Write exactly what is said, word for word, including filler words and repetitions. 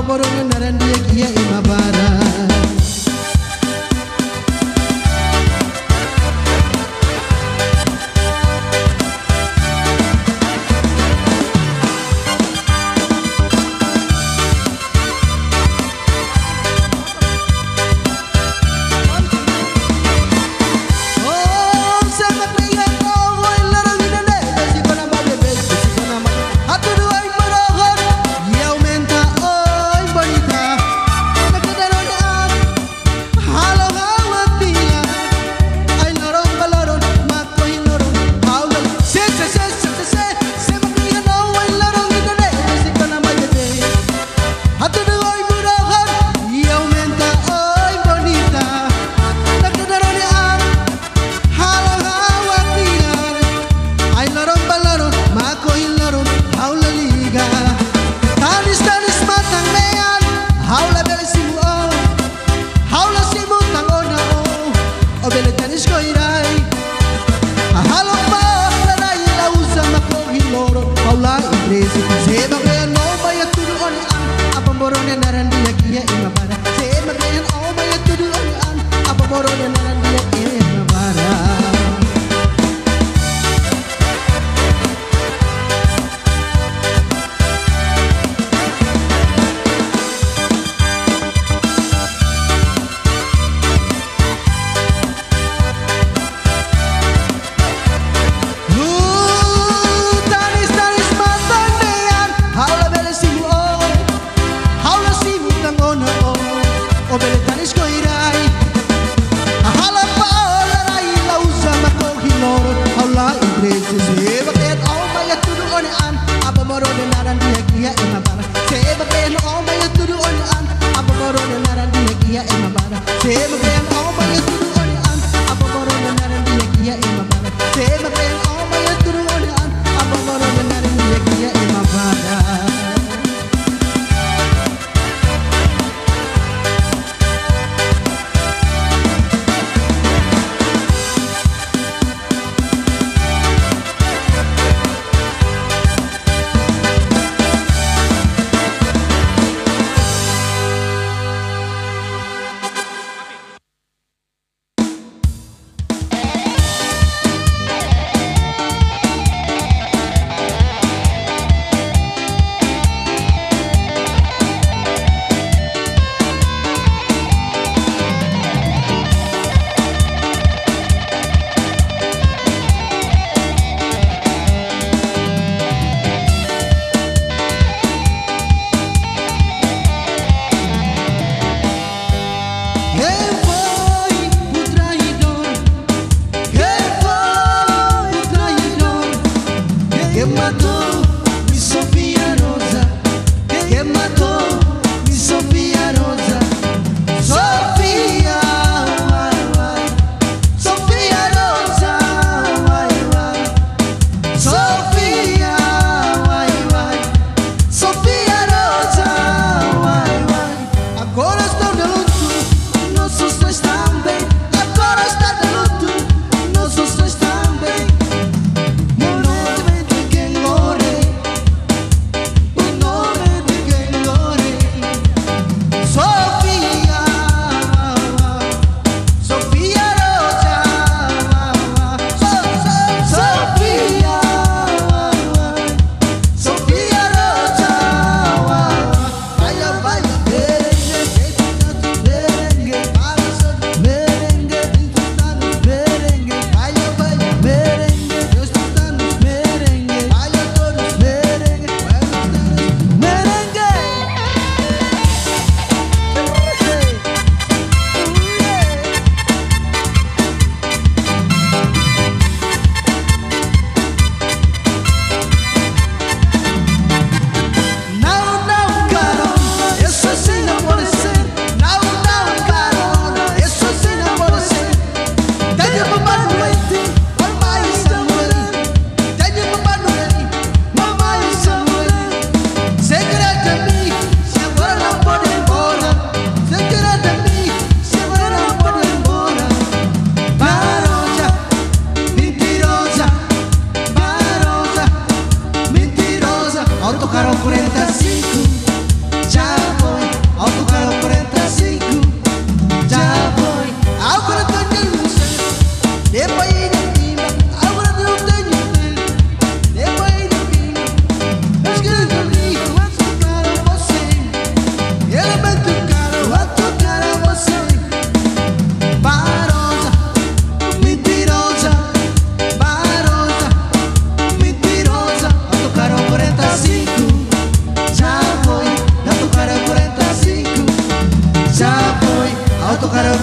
Apamorone naran di'ak iha ema barak. Hatudu oi murahon, i aumenta oi bonita. Nakdadar ó-nia an, halo ha'u admirar. Ai loron ba loron, mak ohin loron, ha'u la liga. Tanis, tanis matan-mean, ha'u labele simu ó. Ha'u la simu tan ona ó, ó bele tanis koirai. Halo ba ó, larai la uza, mak ohin loron ha'u la interese. Se ema dehan ó mai hatudu ó-nia an, apamorone naran di'ak iha ema barak. Se ema dehan ó mai hatudu ó-nia an, apamorone naran di'ak iha ema barak. Huu, tanis, tanis matan-mean, ha'u labele simu ó. Ha'u la simu tan ona ó, ó bele tanis koirai. Halo ba ó, larai la uza, mak ohin loron ha'u la interese. Se ema dehan ó mai hatudu ó-nia an, apamorone naran di'ak iha ema barak. Se ema dehan ó mai hatudu ó-nia an, apamorone naran di'ak iha ema barak. Se ema dehan ó mai hatudu ó-nia an, apamorone naran di'ak iha ema barak. Se ema dehan ó mai hatudu ó-nia an, apamorone naran di'ak iha ema barak. Quem foi o traidor? Quem foi o traidor? Quem matou mi Sofia Rosa? Quem matou mi Sofia Rosa? Sofia, uai, uai. Sofia Rosa, uai, uai. Sofia, uai, uai. Sofia Rosa, uai, uai. Agora estou de luto, nossos dois também. Agora está de luto, nossos dois também. Meu nome de quem morre, meu nome de quem morre. Sofia, Sofia Rosa, So-, So-, Sofia, Sofia Rosa. Baila, baila, merengue, merengue, merengue, merengue, baila, baila, merengue, merengue, baila todos, merengue, baila todos, merengue. Não, não, Carol, isso assim não pode ser. Não, não, Carol, isso assim não pode ser. Tenho babado em ti, oi, mai, está morrer. Tenho babado em ti, mamãe, está morrer. Segredo de mim, se agora não pode ir embora. Segredo de mim, se agora não pode ir embora. Baroja, mentirosa, baroja, mentirosa. Auto Carol quarenta e cinco, já foi. Autocarro quarenta e cinco, já foi. Agora tô de luz. Depois de mim, agora não tenho tempo. Depois de mim, mas que eu digo, autocarro você. Elemento caro, autocarro você. Varosa, mentirosa, varosa, mentirosa. Autocarro quarenta e cinco, já foi. Autocarro quarenta e cinco, já foi. Autocarro